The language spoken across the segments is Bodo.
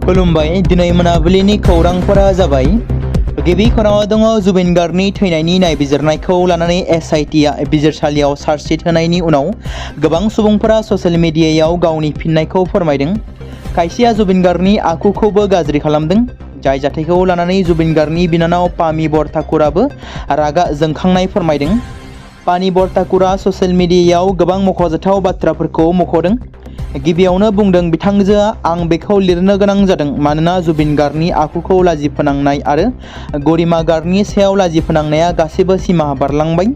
खुलुमबाय दिनै मोनाबिलिनि खौरांफोरा जाबाय। गिबि खौराङाव दङ जुबिन गार्गनि थैनायनि नायबिजिरनायखौ लानानै एसआइटिआ बिजिरसालियाव चार्जशीट होनायनि उनाव गोबां सुबुंफोरा ससियेल मिडियायाव गावनि फिननायखौ फोरमायदों। खायसेया जुबिन गार्गनि आखुखौबो गाज्रि खालामदों। जाय जाथायखौ लानानै जुबिन गार्गनि बिनानाव पामी बर ठाकुराबो रागा जोंखांनाय फोरमायदों। पामी बर ठाकुरा ससियेल मिडियायाव गोबां मख'जाथाव बाथ्राफोरखौ मख'दों। गिबियावनो बुंदों बिथांजोआ आं बेखौ लिरनो गोनां जादों मानोना जुबिन गार्गनि आखुखौ लाजिफोनांनाय आरो गरिमा गार्गनि सायाव लाजिफोनांनाया गासैबो सिमा बारलांबाय,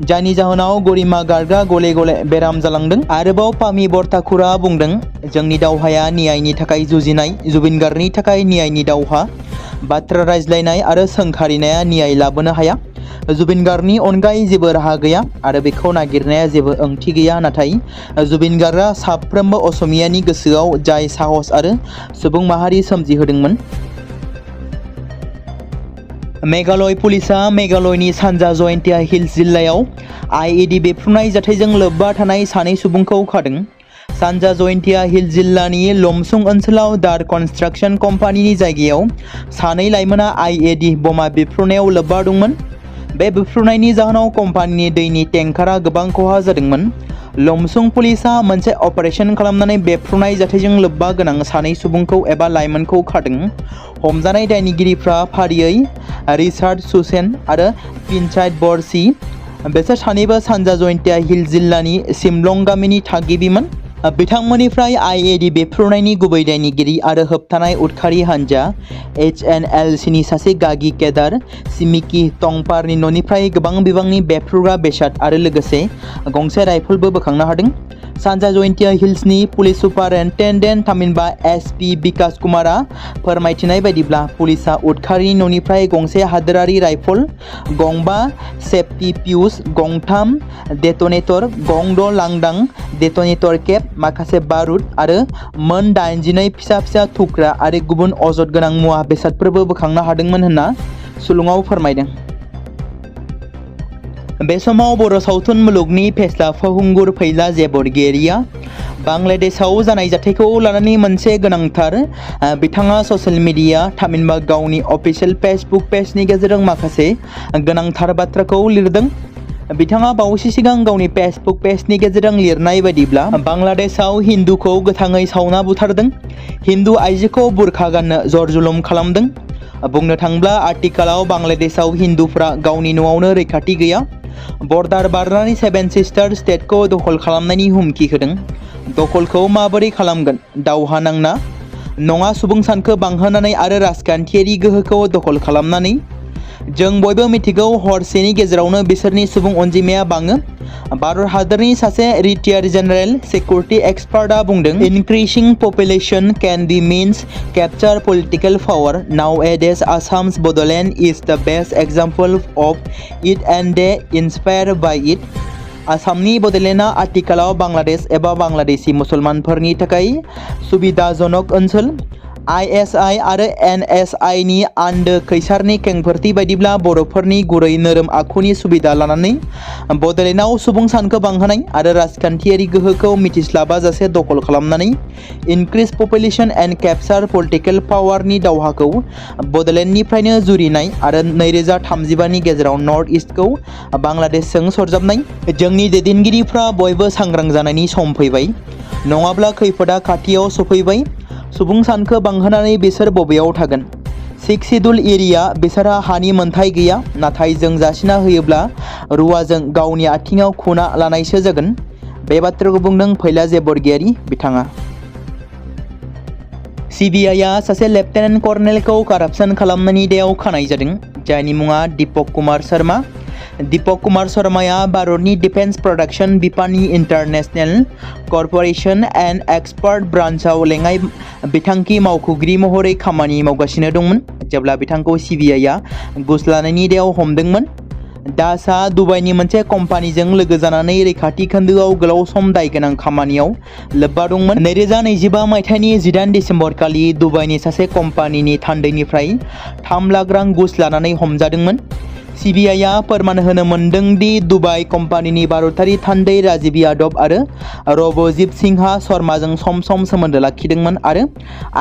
जायनि जाहोनाव गरिमा गार्गआ गले गले बेराम जालांदों। आरोबाव पामी बर ठाकुरा बुंदों जोंनि दावहाया न्यायनि थाखाय जुजिनाय, जुबिन गार्गनि थाखाय न्यायनि दावहा। बाथ्रा रायज्लायनाय आरो सोंखारिनाया न्याय लाबोनो हाया। जुबिन गार्गनि अनगायै जेबो राहा गैया आरो बेखौ नागिरनाया जेबो ओंथि गैया। नाथाय जुबिन गार्गआ साफ्रोमबो असमियानि गोसोआव जाय साहस आरो सुबुं माहारि सोमजिहोदोंमोन। मेघालय पुलिसआ मेघालयनि सानजा जयन्तिया हिल्स जिल्लायाव आईईडी बेफ्रुनाय जाथायजों लोब्बा थानाय सानै सुबुंखौ खादों। सानजा जयन्तिया हिल्स जिल्लानि लमसुं ओनसोलाव दार कन्स्ट्राक्शन कम्पानिनि जायगायाव सानै लाइमोना आईईडी बमा बेफ्रुनायाव लोब्बा दंमोन। बे बेफ्रुनायनि जाहोनाव कम्पानिनि दैनि टेंकारा गोबां खहा जादोंमोन। लमसुं पुलिसआ मोनसे अपारेशन खालामनानै बेफ्रुनाय जाथायजों लोब्बा गोनां सानै सुबुंखौ एबा लाइमोनखौ खादों। हमजानाय दायनिगिरिफ्रा फारियै रिचार्ड सुसेन आरो पिनचाइट बरसी। बिसोर सानैबो सानजा जयन्तिया हिल्स जिल्लानि सिमलं गामिनि थागिबिमोन। बिथांमोननिफ्राय आईईडी बेफ्रुनायनि गुबै दायनिगिरि आरो होबथानाय उदखारि हानजा HNLCनि सासे गागि केदार सिमिकी टंपारनि न'निफ्राय गोबां बिबांनि बेफ्रुग्रा बेसाद आरो लोगोसे गंसे राइफलबो बोखांनो हादों। सानजा जयन्तिया हिल्सनि पुलिस सुपारिनटेन्डेन्ट थामहिनबा SP बिकास कुमारआ फोरमायथिनाय बायदिब्ला पुलिसआ उदखारिनि न'निफ्राय गंसे हादोरारि राइफल, गंबा सेफ्टि फ्यूज, गंथाम डेटोनेटर, गं6 लांदां डेटोनेटर केप, माखासे बारुद आरो मोन 82 फिसा फिसा थुख्रा आरो गुबुन अजद गोनां मुवा बेसादफोरबो बोखांनो हादोंमोन होनना सुलुङाव फोरमायदों। बे समाव बर' सावथुन मुलुगनि फेस्ला फावखुंगुर फैला जे बरगयारिया बांलादेशआव जानाय जाथायखौ लानानै मोनसे गोनांथार बिथाङा ससियेल मिडिया थामहिनबा गावनि अफिसियेल फेसबुक पेजनि गेजेरजों माखासे गोनांथार बाथ्राखौ लिरदों। बिथाङा बावैसो सिगां गावनि फेसबुक पेजनि गेजेरजों लिरनाय बायदिब्ला बांलादेशआव हिन्दुखौ गोथाङै सावना बुथारदों, हिन्दु आइजोखौ बुरखा गाननो जर-जुलुम खालामदों। बुंनो थाङोब्ला आथिखालाव बांलादेशआव हिन्दुफ्रा गावनि न'आवनो रैखाथि गैया। बर्डार बारनानै सेभेन सिस्टार स्टेटखौ दखल खालामनायनि हुमखि होदों। दखलखौ माबोरै खालामगोन? दावहा नांना नङा, सुबुं सानखो बांहोनानै आरो राजखान्थियारि गोहोखौ दखल खालामनानै। जों बयबो मिथिगौ हरसेनि गेजेरावनो बिसोरनि सुबुं अनजिमाया बाङो। भारत हादरनि सासे रिटायार्ड जेनेरेल सिकिउरिटि एक्सपार्टआ बुंदों increasing population can be means capture political power. Nowadays Assam's Bodoland is the best example of it and they inspired by it. आसामनि बड'लेण्डआ आथिखालाव बांलादेश एबा बांलादेशी मुसलमानफोरनि थाखाय सुबिदाजनक ओनसोल। ISI आरो NSI नि आन्दो खैसारनि खेंफोरथि बायदिब्ला बर'फोरनि गुरै नोरोम आखुनि सुबिदा लानानै बड'लेण्डआव सुबुं सानखो बांहोनाय आरो राजखान्थियारि गोहोखौ मिथिस्लाबाजासे दखल खालामनानै इनक्रिज पपुलेशन एन्ड कैप्चार पलिटिकल पावारनि दावहाखौ बड'लेण्डनिफ्रायनो जुरिनाय आरो 2035 नि गेजेराव नर्थ इस्टखौ बांलादेशजों सरजाबनाय। जोंनि दैदेनगिरिफ्रा बयबो सांग्रां जानायनि सम फैबाय, नङाब्ला खैफोदा खाथियाव सफैबाय। सुबुं सानखो बांहोनानै बिसोर बबेयाव थागोन? 6 शिड्युल एरिया बिसोरहा हानि मोन्थाय गैया, नाथाय जों जासिना होयोब्ला रुवाजों गावनि आथिङाव खुना लानायसो जागोन। बे बाथ्राखौ बुंदों फैला जे बरगयारि बिथाङा। CBIआ सासे लेफ्टेनेन्ट कर्नेलखौ कारापसन खालामनायनि दायाव खानाय जादों, जायनि मुङा दीपक कुमार शर्मा। दीपक कुमार शर्माया भारतनि डिफेन्स प्रडाक्शन बिफाननि इन्टारनेशनेल कर्परेशन एन्ड एक्सपार्ट ब्रान्चआव लेङाइ बिथांखि मावख'गिरि महरै खामानि मावगासिनो दंमोन जेब्ला बिथांखौ CBIआ घुस लानायनि दायाव हमदोंमोन। दासआ दुबाइनि मोनसे कम्पानिजों लोगो जानानै रैखाथि खोन्दोआव गोलाव सम दायगोनां खामानियाव लोब्बा दंमोन। 2025 मायथाइनि 18 दिसेम्बर खालि दुबाइनि सासे कम्पानिनि थान्दैनिफ्राय 3 लाख रां घुस लानानै हमजादोंमोन। CBIआ फोरमान होनो मोन्दों दि दुबाइ कम्पानिनि भारतारि थान्दै राजीव यादव आरो रबजित सिंहा शर्माजों सम सम सोमोन्दो लाखिदोंमोन आरो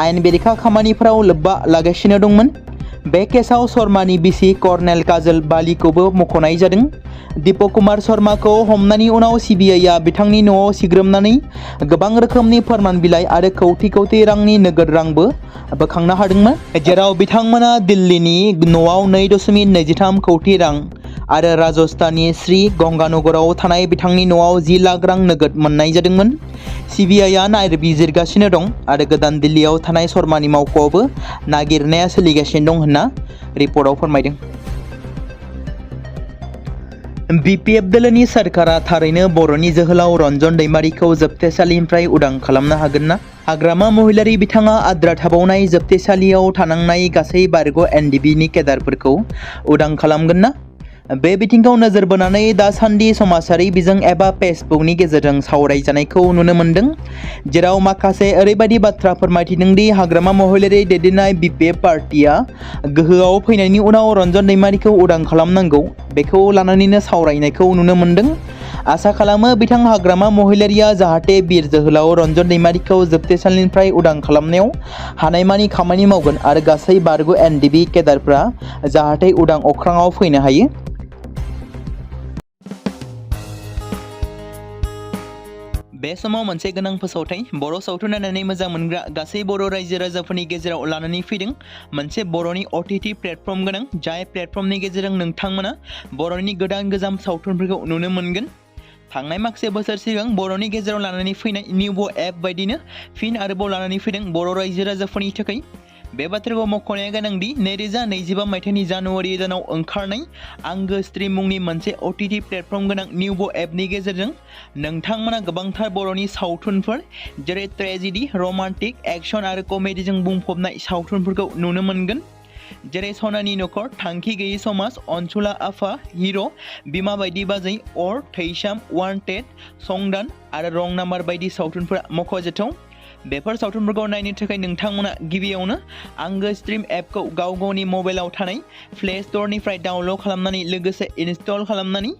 आयेन बेरेखा खामानिफोराव लोब्बा लागासिनो दंमोन। बे केसाव शर्मानि बिसि कर्नेल काजल बालीखौबो मख'नाय जादों। दीपक कुमार शर्माखौ हमनायनि उनाव CBIआ बिथांनि न'आव सिग्रोमनानै गोबां रोखोमनि फोरमान बिलाइ आरो कौटि कौटि रांनि नोगोद रांबो बोखांनो हादोंमोन, जेराव बिथांमोना दिल्लीनि न'आव 2.23 कौटि रां आरो राजस्थाननि श्री गंगानगराव थानाय बिथांनि न'आव 10 लाख रां नोगोद मोननाय जादोंमोन। CBIआ नायबिजिरगासिनो दं आरो गोदान दिल्लीयाव थानाय शर्मानि मावख'आवबो नागिरनाया सोलिगासिनो दं होनना रिपर्टआव फोरमायदों। BPF दोलोनि सोरखारा थारैनो बर'नि जोहोलाव रन्जन दैमारिखौ जोबथेसालिनिफ्राय उदां खालामनो हागोन ना? हाग्रामा महिलारि बिथाङा आद्रा थाबावनाय जोबथेसालियाव थानांनाय गासै बारग' NDBनि केडारफोरखौ उदां खालामगोन ना? बे बिथिंखौ नोजोर बोनानै दासान्दि समाजारि बिजों एबा फेसबुकनि गेजेरजों सावरायजानायखौ नुनो मोन्दों, जेराव माखासे ओरैबायदि बाथ्रा फोरमायथिदों दि हाग्रामा महिलारि दैदेननाय BPF पार्टिया गोहोआव फैनायनि उनाव रन्जन दैमारिखौ उदां खालामनांगौ, बेखौ लानानैनो सावरायनायखौ नुनो मोन्दों। आसा खालामो बिथां हाग्रामा महिलारिया जाहाथे बिर जोहोलाव रन्जन दैमारिखौ जोबथेसालिनिफ्राय उदां खालामनायाव हानायमानि खामानि मावगोन आरो गासै बारग' NDB केडारफ्रा जाहाथे उदां अख्राङाव फैनो हायो। बे समाव मोनसे गोनां फोसावथाय बर' सावथुन नायनानै मोजां मोनग्रा गासै बर' रायजो राजाफोरनि गेजेराव लानानै फैदों मोनसे बर'नि OTT प्लेटफर्म गोनां, जाय प्लेटफर्मनि गेजेरजों नोंथांमोना बर'नि गोदान गोजाम सावथुनफोरखौ नुनो मोनगोन। थांनाय माखासे बोसोर सिगां बर'नि गेजेराव लानानै फैनाय निउबो एप बायदिनो फिन आरोबाव लानानै फैदों बर' रायजो राजाफोरनि थाखाय। बे बाथ्राखौ मख'नाया गोनांदि 2025 मायथाइनि जानुवारि दानाव ओंखारनाय आंगो स्ट्रीम मुंनि मोनसे OTT प्लेटफर्म गोनां निउबो एपनि गेजेरजों नोंथांमोना गोबांथार बर'नि सावथुनफोर जेरै ट्रेजेडी, रमान्टिक, एक्शन आरो कमेडीजों बुंफबनाय सावथुनफोरखौ नुनो मोनगोन, जेरै सनानि नखर, थांखि गैयै समाज, अनसुला आफा, हिर', बिमा बायदि बाजै, अर, थैसाम, वान्टेड, संदान आरो रं नाम्बार बायदि सावथुनफोरा मख'जाथाव। बेफोर सावथुनफोरखौ नायनो थाखाय नोंथांमोना गिबियावनो आंगो स्ट्रीम एपखौ गाव गावनि मबाइलाव थानाय प्ले स्ट'रनिफ्राय डाउनल'ड खालामनानै लोगोसे इनस्टल खालामनानै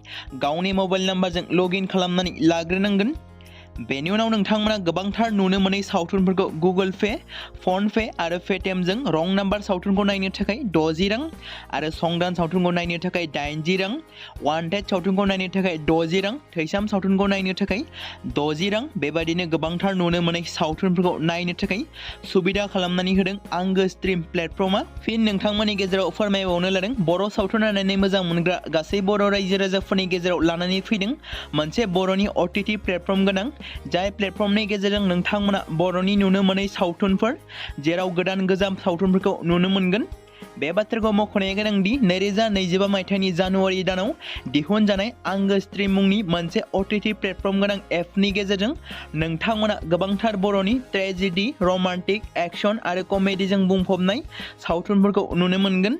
गावनि मबाइल नाम्बारजों लगइन खालामनानै लाग्रोनांगोन। बेनि उनाव नोंथांमोना गोबांथार नुनो मोनै सावथुनफोरखौ गुगोल पे, फन पे आरो पेटिएमजों रं नाम्बार सावथुनखौ नायनो थाखाय 60 रां आरो संदान सावथुनखौ नायनो थाखाय 80 रां, वान्टेड सावथुनखौ नायनो थाखाय 60 रां, थैसाम सावथुनखौ नायनो थाखाय 60 रां, बेबायदिनो गोबांथार नुनो मोनै सावथुनफोरखौ नायनो थाखाय सुबिदा खालामनानै होदों आंगो स्ट्रीम प्लेटफर्मआ। फिन नोंथांमोननि गेजेराव फोरमायबावनो लादों बर' सावथुन नायनानै मोजां मोनग्रा गासै बर' रायजो राजाफोरनि गेजेराव लानानै फैदों मोनसे बर'नि OTT प्लेटफर्म गोनां, जाय प्लेटफर्मनि गेजेरजों नोंथांमोना बर'नि नुनो मोनै सावथुनफोर जेराव गोदान गोजाम सावथुनफोरखौ नुनो मोनगोन। बे बाथ्राखौ मख'नाया गोनांदि 2025 मायथाइनि जानुवारि दानाव दिहुनजानाय आंगो स्ट्रीम मुंनि मोनसे OTT प्लेटफर्म गोनां एपनि गेजेरजों नोंथांमोना गोबांथार बर'नि ट्रेजेडी, रमान्टिक, एक्शन आरो कमेडीजों बुंफबनाय सावथुनफोरखौ नुनो मोनगोन,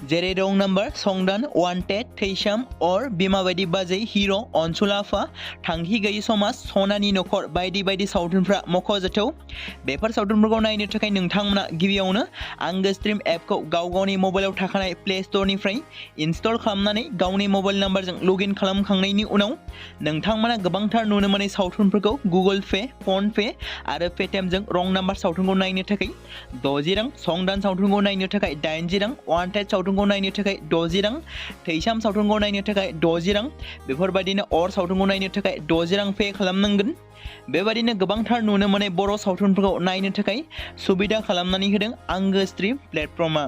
जेरै रं नाम्बार, संदान, वान्टेड, थैसाम, अर, बिमा बायदि बाजै, हिर', अनसुला आफा, थांखि गैयै समाज, सनानि नखर बायदि बायदि सावथुनफ्रा मख'जाथाव। बेफोर सावथुनफोरखौ नायनो थाखाय नोंथांमोना गिबियावनो आंगो स्ट्रीम एपखौ गाव गावनि मबाइलाव थाखानाय प्ले स्ट'रनिफ्राय इनस्टल खालामनानै गावनि मबाइल नाम्बारजों लगइन खालामखांनायनि उनाव नोंथांमोना गोबांथार नुनो मोनै सावथुनफोरखौ गुगोल पे, फन पे आरो पेटिएमजों रं नाम्बार सावथुनखौ नायनो थाखाय 60 रां, संदान सावथुनखौ नायनो थाखाय 80 रां, वान्टेड सावथुनखौ नायनो थाखाय 60 रां, थैसाम सावथुनखौ नायनो थाखाय 60 रां, बेफोरबायदिनो अर सावथुनखौ नायनो थाखाय 60 रां पे खालामनांगोन। बेबायदिनो गोबांथार नुनो मोनै बर' सावथुनफोरखौ नायनो थाखाय सुबिदा खालामनानै होदों आंगो स्ट्रीम प्लेटफर्मआ।